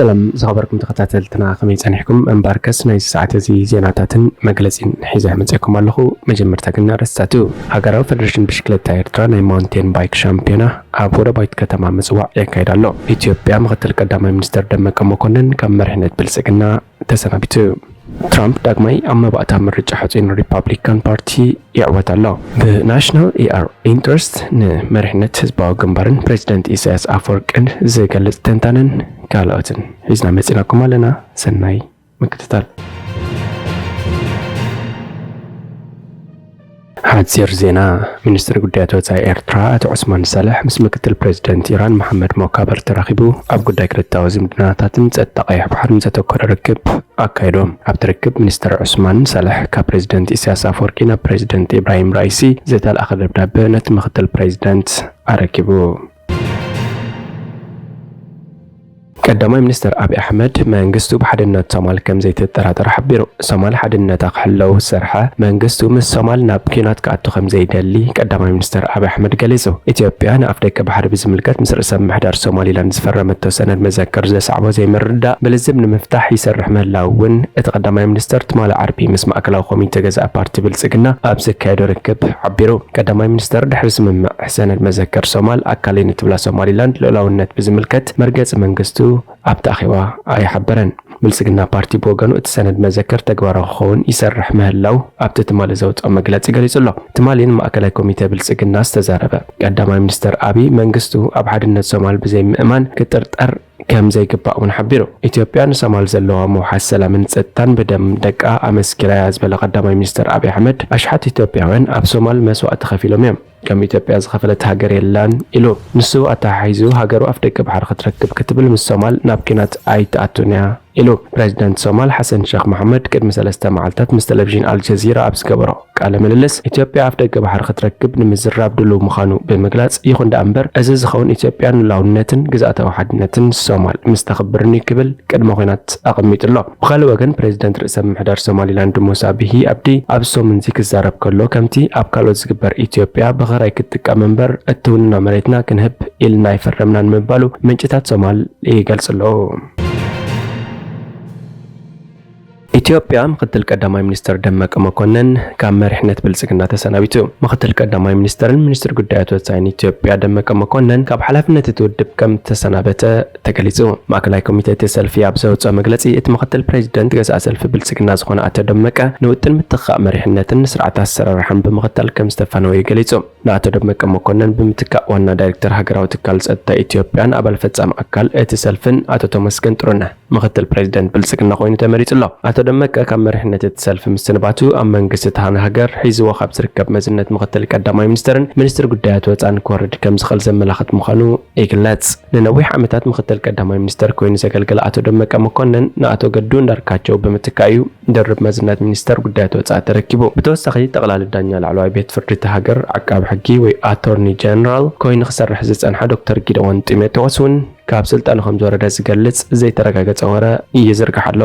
ሰላም ዝኸበርኩም ተኸታተልትና፣ ከመይ ጸኒሕኩም? እምበኣርከስ ናይዚ ሰዓት እዚ ዜናታትን መግለጺን ሒዘ መጺኤኩም ኣለኹ። መጀመርታ ግን ኣርእስታቱ። ሃገራዊ ፈደረሽን ብሽክለታ ኤርትራ ናይ ማውንቴን ባይክ ሻምፒዮና ኣብ ወደባዊት ከተማ ምጽዋዕ የካይድ ኣሎ። ኢትዮጵያ፣ ምኽትል ቀዳማይ ሚኒስተር ደመቀ መኮንን ካብ መሪሕነት ብልጽግና ተሰናቢቱ። ትራምፕ ዳግማይ ኣብ መባእታ ምርጫ ሕጹይ ንሪፓብሊካን ፓርቲ ይዕወት ኣሎ። ብናሽናል ኤኣር ኢንትረስት ንመሪሕነት ህዝባዊ ግንባርን ፕሬዚደንት ኢሳያስ ኣፈወርቅን ዝገልጽ ትንታነን ካልኦትን ሒዝና መጺናኩም ኣለና። ሰናይ ምክትታል። ሓጺር ዜና። ሚኒስትሪ ጉዳያት ወጻኢ ኤርትራ ኣቶ ዑስማን ሳልሕ ምስ ምክትል ፕሬዚደንት ኢራን መሓመድ ሞካበር ተራኺቡ ኣብ ጉዳይ ክልተኣዊ ዝምድናታትን ጸጥታ ቀይሕ ባሕርን ዘተኮረ ርክብ ኣካይዶም። ኣብቲ ርክብ ሚኒስተር ዑስማን ሳልሕ ካብ ፕሬዚደንት ኢሳያስ ኣፈወርቂ ናብ ፕሬዚደንት ኢብራሂም ራኢሲ ዝተላእኸ ደብዳበ ነቲ ምክትል ፕሬዚደንት ኣረኪቡ። ቀዳማይ ሚኒስተር ኣብይ ኣሕመድ መንግስቱ ብሓድነት ሶማል ከም ዘይተጠራጠረ ሓቢሩ። ሶማል ሓድነታ ክሕለው ዝሰርሐ መንግስቱ ምስ ሶማል ናብ ኲናት ክኣቱ ከም ዘይደሊ ቀዳማይ ሚኒስተር ኣብይ ኣሕመድ ገሊጹ። ኢትዮጵያ ንኣፍደገ ባሕሪ ብዝምልከት ምስ ርእሰ ምምሕዳር ሶማሊላንድ ዝፈረመቶ ሰነድ መዘክር ዘስዓቦ ዘይምርድዳእ ብልዝብ ንምፍታሕ ይሰርሕ ምህላው እውን እቲ ቀዳማይ ሚኒስተር ትማሊ ዓርቢ ምስ ማእከላዊ ኮሚተ ገዛኢ ፓርቲ ብልጽግና ኣብ ዘካየዶ ርክብ ሓቢሩ። ቀዳማይ ሚኒስተር ድሕሪ ስምምዕ ሰነድ መዘክር ሶማል ኣካለይ ንትብላ ሶማሊላንድ ልኡላውነት ብዝምልከት መርገጺ መንግስቱ ኣብቲ ኣኼባ ኣይሓበረን። ብልጽግና ፓርቲ ብወገኑ እቲ ሰነድ መዘክር ተግባራዊ ክኸውን ይሰርሕ ምህላው ኣብቲ ትማሊ ዘውጽኦ መግለጺ ገሊጹ ኣሎ። ትማሊ ንማእከላይ ኮሚተ ብልጽግና ዝተዛረበ ቀዳማይ ሚኒስተር ኣብይ መንግስቱ ኣብ ሓድነት ሶማል ብዘይምእማን ክጥርጠር ከም ዘይግባእ እውን ሓቢሩ። ኢትዮጵያ ንሶማል ዘለዋ ምውሓስ ሰላምን ጸጥታን ብደም ደቃ ኣመስኪራ እያ ዝበለ ቀዳማይ ሚኒስተር ኣብይ ኣሕመድ፣ ኣሽሓት ኢትዮጵያውያን ኣብ ሶማል መስዋእቲ ከፊሎም እዮም። ከም ኢትዮጵያ ዝኸፈለት ሃገር የላን ኢሉ። ንሱ ኣተሓሒዙ ሃገሩ ኣፍደገ ባሕሪ ክትረክብ ክትብል ምስ ሶማል ናብ ኲናት ኣይትኣቱን እያ ኢሉ። ፕሬዚደንት ሶማል ሓሰን ሸኽ መሓመድ ቅድሚ ሰለስተ መዓልታት ምስ ቴሌቪዥን ኣልጀዚራ ኣብ ዝገበሮ ቃለ ምልልስ፣ ኢትዮጵያ ኣፍደገ ባሕሪ ክትረክብ ንምዝራብ ድሉው ምዃኑ ብምግላጽ፣ ይኹን ደኣ እምበር እዚ ዝኸውን ኢትዮጵያ ንሉዓላውነትን ግዝኣታዊ ሓድነትን ሶማል ምስ ተኽብርን እዩ ክብል ቅድመ ኲናት ኣቐሚጡ ኣሎ። ብኻልእ ወገን ፕሬዚደንት ርእሰ ምምሕዳር ሶማሊላንድ ሙሳ ቢሂ ኣብዲ ኣብዚ ሰሙን እዚ ክዛረብ ከሎ፣ ከምቲ ኣብ ካልኦት ዝግበር ኢትዮጵያ ብኽራይ ክትጥቀም እምበር እትውንኖ መሬትና ክንህብ ኢልና ኣይፈረምናን ምባሉ ምንጭታት ሶማል ይገልጹ ኣለዉ። ኢትዮጵያ፣ ምክትል ቀዳማይ ሚኒስተር ደመቀ መኮንን ካብ መሪሕነት ብልጽግና ተሰናቢቱ። ምክትል ቀዳማይ ሚኒስተርን ሚኒስትር ጉዳያት ወጻኢን ኢትዮጵያ ደመቀ መኮንን ካብ ሓላፍነት እቲ ውድብ ከም ተሰናበተ ተገሊጹ። ማእከላይ ኮሚተ እቲ ሰልፊ ኣብ ዘውጽኦ መግለጺ፣ እቲ ምክትል ፕሬዚደንት ገዛኢ ሰልፊ ብልጽግና ዝኾነ ኣቶ ደመቀ ንውጥን ምትኻእ መሪሕነትን ንስርዓት ኣሰራርሓን ብምኽታል ከም ዝተፋነወ እዩ ገሊጹ። ንኣቶ ደመቀ መኮንን ብምትካእ ዋና ዳይሬክተር ሃገራዊ ትካል ጸጥታ ኢትዮጵያን ኣባል ፈጻሚ ኣካል እቲ ሰልፍን ኣቶ ተመስገን ጥሩነህ ምኽትል ፕሬዚደንት ብልጽግና ኮይኑ ተመሪጹ ኣሎ። ኣቶ ደመቀ ካብ መሪሕነት እቲ ሰልፊ ምስንባቱ፣ ኣብ መንግስቲ እታ ሃገር ሒዝዎ ካብ ዝርከብ መዝነት ምኽትል ቀዳማይ ሚኒስተርን ሚኒስትር ጉዳያት ወጻእን ክወርድ ከም ዝኽእል ዘመላኽት ምዃኑ ይግለጽ። ንነዊሕ ዓመታት ምኽትል ቀዳማይ ሚኒስተር ኮይኑ ዘገልገለ ኣቶ ደመቀ መኮንን ንኣቶ ገዱ እንዳርካቸው ብምትካእ እዩ ድርብ መዝነት ሚኒስተር ጉዳያት ወጻኢ ተረኪቡ። ብተወሳኺ፣ ጠቕላሊ ዳኛ ላዕለዋይ ቤት ፍርዲ እታ ሃገር፣ ዓቃቢ ሕጊ ወይ ኣቶርኒ ጀነራል ኮይኑ ክሰርሕ ዝጸንሐ ዶክተር ጊደዎን ጢሞቴዎስ እውን ካብ ስልጣኑ ከም ዝወረደ ዝገልጽ ዘይተረጋገጸ ወረ ይዝርጋሕ ኣሎ።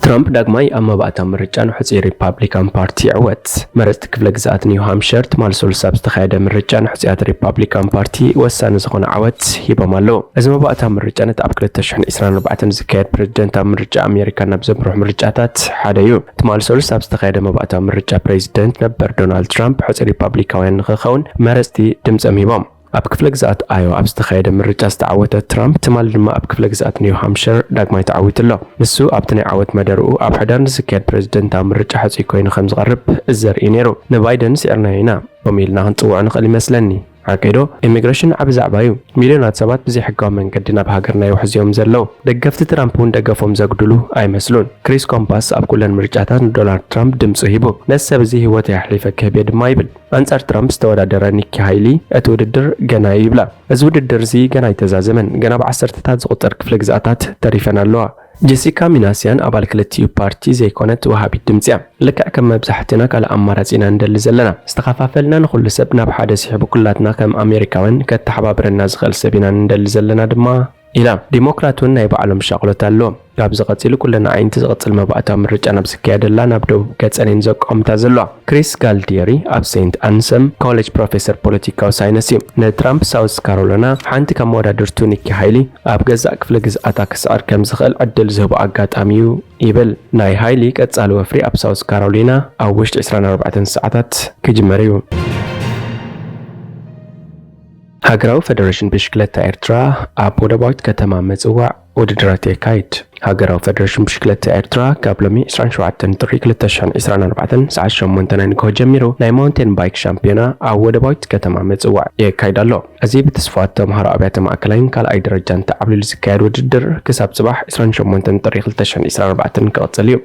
ትራምፕ ዳግማይ ኣብ መባእታዊ ምርጫ ንሕጹይ ሪፓብሊካን ፓርቲ ይዕወት። መረጽቲ ክፍለ ግዝኣት ኒው ሃምፕሸር ትማሊ ሰሉስ ኣብ ዝተኻየደ ምርጫ ንሕጹያት ሪፓብሊካን ፓርቲ ወሳኒ ዝኾነ ዓወት ሂቦም ኣለዉ። እዚ መባእታዊ ምርጫ ነቲ ኣብ ክልተ ሽሕን ዕስራን ኣርባዕተን ዝካየድ ፕሬዚደንታዊ ምርጫ ኣሜሪካ ናብ ዘምርሑ ምርጫታት ሓደ እዩ። ትማሊ ሰሉስ ኣብ ዝተኻየደ መባእታዊ ምርጫ ፕሬዚደንት ነበር ዶናልድ ትራምፕ ሕጹይ ሪፓብሊካውያን ንኽኸውን መረጽቲ ድምጾም ሂቦም። ኣብ ክፍለ ግዝኣት ኣዮዋ ኣብ ዝተኻየደ ምርጫ ዝተዓወተ ትራምፕ፣ ትማሊ ድማ ኣብ ክፍለ ግዝኣት ኒው ሃምፕሸር ዳግማይ ተዓዊቱ ኣሎ። ንሱ ኣብቲ ናይ ዓወት መደርኡ ኣብ ሕዳር ንዝካየድ ፕሬዚደንታዊ ምርጫ ሕጹይ ኮይኑ ከም ዝቐርብ ዘርኢ ነይሩ። ንባይደን ስዒርናዮ ኢና፣ ከምኡ ኢልና ክንጽውዖ ንኽእል ይመስለኒ። ሓቀይ ዶ? ኢሚግሬሽን ዓቢ ዛዕባ እዩ። ሚልዮናት ሰባት ብዘይሕጋዊ መንገዲ ናብ ሃገርና ይውሕዙ እዮም ዘለዉ። ደገፍቲ ትራምፕ እውን ደገፎም ዘጉድሉ ኣይመስሉን። ክሪስ ኮምፓስ ኣብ ኩለን ምርጫታት ንዶናልድ ትራምፕ ድምጹ ሂቡ። ነዚ ሰብ እዚ ህይወተይ ኣሕሊፈ ክህብ እየ ድማ ይብል። ኣንጻር ትራምፕ ዝተወዳደረ ኒኪ ሃይሊ፣ እቲ ውድድር ገና እዩ ይብላ። እዚ ውድድር እዚ ገና ኣይተዛዘመን። ገና ብዓሰርተታት ዝቑጸር ክፍለ ግዝኣታት ተሪፈን ኣለዋ። ጀሲካ ሚናስያን ኣባል ክልቲኡ ፓርቲ ዘይኮነት ወሃቢት ድምጺ እያ። ልክዕ ከም መብዛሕትና ካልእ ኣማራጺ ኢና ንደሊ ዘለና። ዝተኸፋፈልና ንኹሉ ሰብ ናብ ሓደ ስሒቡ ኩላትና ከም ኣሜሪካውያን ከተሓባብረና ዝኽእል ሰብ ኢና ንደሊ ዘለና ድማ ኢላ። ዲሞክራት እውን ናይ ባዕሎም ሻቕሎት ኣለዎም። ካብዚ ቀጺሉ ኩለን ኣዒንቲ ዝቕጽል መባእታዊ ምርጫ ናብ ዝካየደላ ናብ ደቡብ ገጸን እየን ዘቋምታ ዘለዋ። ክሪስ ጋልቲየሪ ኣብ ሴንት ኣንሰም ኮሌጅ ፕሮፌሰር ፖለቲካዊ ሳይንስ እዩ። ንትራምፕ ሳውስ ካሮሊና ሓንቲ ካብ መወዳድርቱ ኒኪ ሃይሊ ኣብ ገዛእ ክፍለ ግዝኣታ ክስዕር ከም ዝኽእል ዕድል ዝህቦ ኣጋጣሚ እዩ ይብል። ናይ ሃይሊ ቀጻሊ ወፍሪ ኣብ ሳውስ ካሮሊና ኣብ ውሽጢ ዕስራን ኣርባዕተን ሰዓታት ክጅመር እዩ። ሃገራዊ ፈደረሽን ብሽክለታ ኤርትራ ኣብ ወደባዊት ከተማ ምጽዋዕ ውድድራት የካይድ። ሃገራዊ ፈደረሽን ብሽክለታ ኤርትራ ካብ ሎሚ ዕስራን ሸውዓተን ጥሪ ክልተ ሽሕን ዕስራን ኣርባዕተን ሰዓት ሸሞንተ ናይ ንግሆ ጀሚሩ ናይ ማውንቴን ባይክ ሻምፒዮና ኣብ ወደባዊት ከተማ ምጽዋዕ የካይድ ኣሎ። እዚ ብተስፋት ተምሃሮ ኣብያተ ማእከላይን ካልኣይ ደረጃን ተዓብሊሉ ዝካየድ ውድድር ክሳብ ጽባሕ ዕስራን ሸሞንተን ጥሪ ክልተ ሽሕን ዕስራን ኣርባዕተን ክቕጽል እዩ።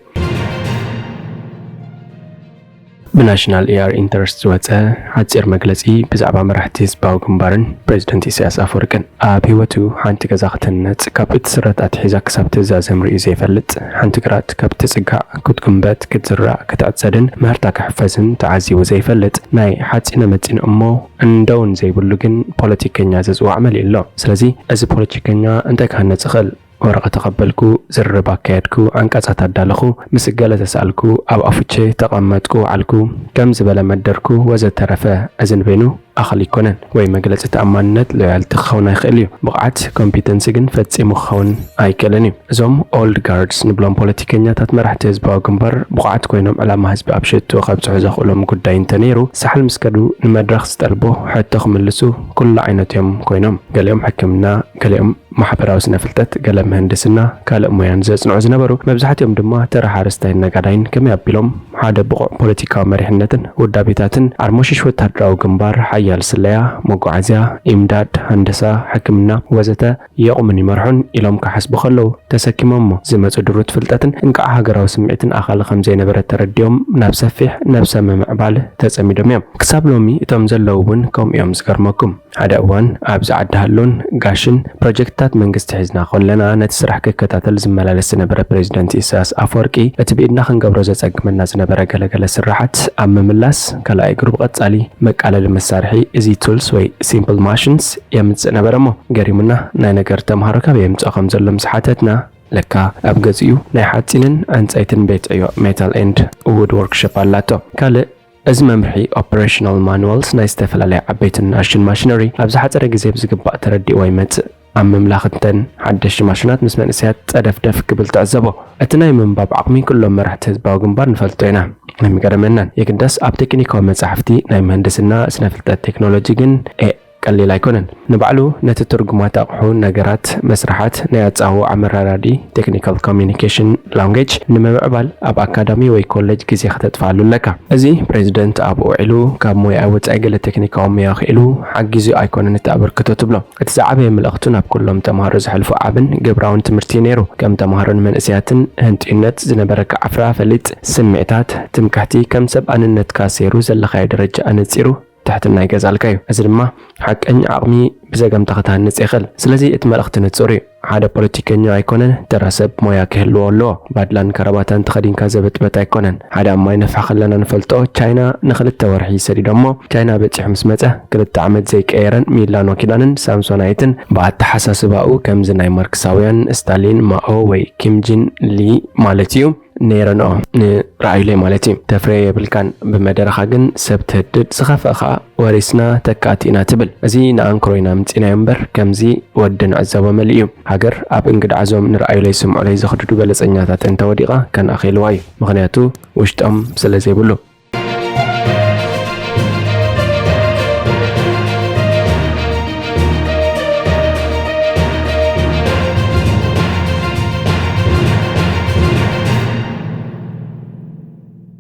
ብናሽናል ኤኣር ኢንተረስት ዝወጸ ሓጺር መግለጺ ብዛዕባ መራሕቲ ህዝባዊ ግንባርን ፕሬዚደንት ኢሳያስ ኣፈወርቅን። ኣብ ህይወቱ ሓንቲ ገዛ ክትህነጽ ካብ እትስረት ኣትሒዛ ክሳብ ትእዛዘም ርእዩ ዘይፈልጥ፣ ሓንቲ ግራት ካብ ትጽጋዕ፣ ክትጉንበት፣ ክትዝራእ፣ ክትዕጸድን ምህርታ ክሕፈስን ተዓዚቡ ዘይፈልጥ፣ ናይ ሓጺነ መጺን እሞ እንደውን ዘይብሉ ግን ፖለቲከኛ ዘጽዋዕ መሊኡ ኣሎ። ስለዚ እዚ ፖለቲከኛ እንታይ ክሃንጽ ይኽእል? ወረቐት ተቐበልኩ፣ ዝርርብ ኣካየድኩ፣ ዓንቀጻት ኣዳለኹ፣ ምስ ገለ ተሳእልኩ፣ ኣብ ኣፉቼ ተቐመጥኩ፣ ወዓልኩ፣ ከም ዝበለ መደርኩ ወዘተረፈ። እዚ ንበይኑ ኣኽሊ ኣይኮነን ወይ መግለጺ ተኣማንነት ሎያልቲ ክኸውን ኣይኽእል እዩ። ብቕዓት ኮምፒተንሲ ግን ፈጺሙ ክኸውን ኣይክእልን እዩ። እዞም ኦልድ ጋርድስ ንብሎም ፖለቲከኛታት መራሕቲ ህዝባዊ ግንባር ብቑዓት ኮይኖም ዕላማ ህዝቢ ኣብ ሽትኡ ከብጽሑ ዘኽእሎም ጉዳይ እንተነይሩ ሳሕል ምስ ከዱ ንመድረኽ ዝጠልቦ ሕቶ ክምልሱ ኩሉ ዓይነት እዮም ኮይኖም። ገሊኦም ሕክምና፣ ገሊኦም ማሕበራዊ ስነ ፍልጠት፣ ገለ ምህንድስና፣ ካልእ ሞያን ዘጽንዑ ዝነበሩ፣ መብዛሕትኦም ድማ ተራ ሓረስታይን ነጋዳይን ከመይ ኣቢሎም ሓደ ብቑዕ ፖለቲካዊ መሪሕነትን ውዳቤታትን ዓርሞሽሽ ወታደራዊ ግንባር፣ ሓያል ስለያ፣ መጓዓዝያ፣ ኢምዳድ፣ ሃንደሳ፣ ሕክምና ወዘተ የቑሙን ይመርሑን ኢሎም ክሓስቡ ከለዉ ተሰኪሞሞ ዝመጹ ድሩት ፍልጠትን እንቃዕ ሃገራዊ ስምዒትን ኣኻሊ ከም ዘይነበረ ተረዲኦም ናብ ሰፊሕ ነብሰ ምምዕባል ተጸሚዶም እዮም። ክሳብ ሎሚ እቶም ዘለዉ እውን ከምኡ እዮም ዝገርመኩም። ሓደ እዋን ኣብዚ ዓዲ ሃሎን ጋሽን ፕሮጀክትታት መንግስቲ ሒዝና ከለና ነቲ ስራሕ ክከታተል ዝመላለስ ዝነበረ ፕሬዚደንት ኢሳያስ ኣፈወርቂ እቲ ብኢድና ክንገብሮ ዘጸግመና ዝነበረ ገለገለ ስራሓት ኣብ ምምላስ ካልኣይ እግሩ ብቐጻሊ መቃለሊ መሳርሒ እዚ ቱልስ ወይ ሲምፕል ማሽንስ የምጽእ ነበረ እሞ ገሪሙና ናይ ነገር ተምሃሮ ካበይ የምጽኦ ከም ዘሎ ምስ ሓተትና ለካ ኣብ ገዚኡ ናይ ሓጺንን ዕንጸይትን ቤት ዕዮ ሜታል ኤንድ ውድ ወርክሾፕ ኣላቶ። ካልእ እዚ መምርሒ ኦፕሬሽናል ማኑዋልስ ናይ ዝተፈላለያ ዓበይትን ንኣሽቱን ማሽነሪ ኣብ ዝሓጸረ ግዜ ብዝግባእ ተረዲእዎ ይመጽእ። ኣብ ምምላኽ እንተን ሓደሽቲ ማሽናት ምስ መንእሰያት ጸደፍደፍ ክብል ትዕዘቦ። እቲ ናይ ምንባብ ዓቕሚ ኩሎም መራሕቲ ህዝባዊ ግንባር ንፈልጦ ኢና። ኣይምገረመናን። የግዳስ ኣብ ቴክኒካዊ መጻሕፍቲ ናይ ምህንድስና፣ ስነ ፍልጠት፣ ቴክኖሎጂ ግን ኤ ቀሊል ኣይኮነን። ንባዕሉ ነቲ ትርጉማት ኣቕሑ፣ ነገራት፣ መስርሓት ናይ ኣጻውዓ መረዳድኢ ቴክኒካል ኮሚኒኬሽን ላንጉጅ ንምምዕባል ኣብ ኣካዳሚ ወይ ኮሌጅ ግዜ ከተጥፍኣሉ ኣለካ። እዚ ፕሬዚደንት ኣብኡ ውዒሉ ካብ ሞያ ወጻኢ ገለ ቴክኒካዊ ሞያ ክኢሉ ሓጊዙ ኣይኮነን እቲ ኣበርክቶ ትብሎ። እቲ ዝዓበየ መልእኽቱ ናብ ኩሎም ተምሃሮ ዘሕልፎ ዓብን ግብራውን ትምህርቲ እዩ ነይሩ። ከም ተምሃሮን መንእሰያትን ህንጥዩነት ዝነበረካ ዓፍራ ፈሊጥ፣ ስምዒታት፣ ትምክሕቲ ከም ሰብ ኣንነትካ ሰይሩ ዘለኻዮ ደረጃ ኣነጺሩ ትሕትና ይገዝኣልካ እዩ። እዚ ድማ ሓቀኛ ዓቕሚ ብዘገምታ ክትሃንጽ ይኽእል። ስለዚ እቲ መልእኽቲ ንጹር እዩ። ሓደ ፖለቲከኛ ኣይኮነን፣ ተራ ሰብ ሞያ ክህልዎ ኣለዎ። ባድላን ከረባታን ተኸዲንካ ዘበጥበጥ ኣይኮነን። ሓደ ኣብ ማይ ነፍሒ ከለና ንፈልጦ ቻይና ንኽልተ ወርሒ ሰዲዶሞ፣ ቻይና በጺሑ ምስ መጸ ክልተ ዓመት ዘይቀየረን ሚላኖ ኪዳንን ሳምሶናይትን ብኣተሓሳስባኡ ከምዚ ናይ ማርክሳውያን ስታሊን፣ ማኦ ወይ ኪም ጂን ሊ ማለት እዩ። ነይረንኦ ንረኣዩለይ ማለት እዩ። ተፍረዮ የብልካን፣ ብመደረኻ ግን ሰብ ትህድድ፣ ዝኸፍአ ኸኣ ወሪስና ተካእቲ ኢና ትብል። እዚ ንኣንክሮ ኢና ኣምጺእናዮ እምበር ከምዚ ወዲ ንዕዘቦ መሊእ እዩ። ሃገር ኣብ እንግድዓዞም ንረኣዩለይ ስምዑለይ ዘኽድዱ በለጸኛታት እንተወዲቓ ከነኣኺልዋ እዩ። ምኽንያቱ ውሽጦም ስለ ዘይብሉ።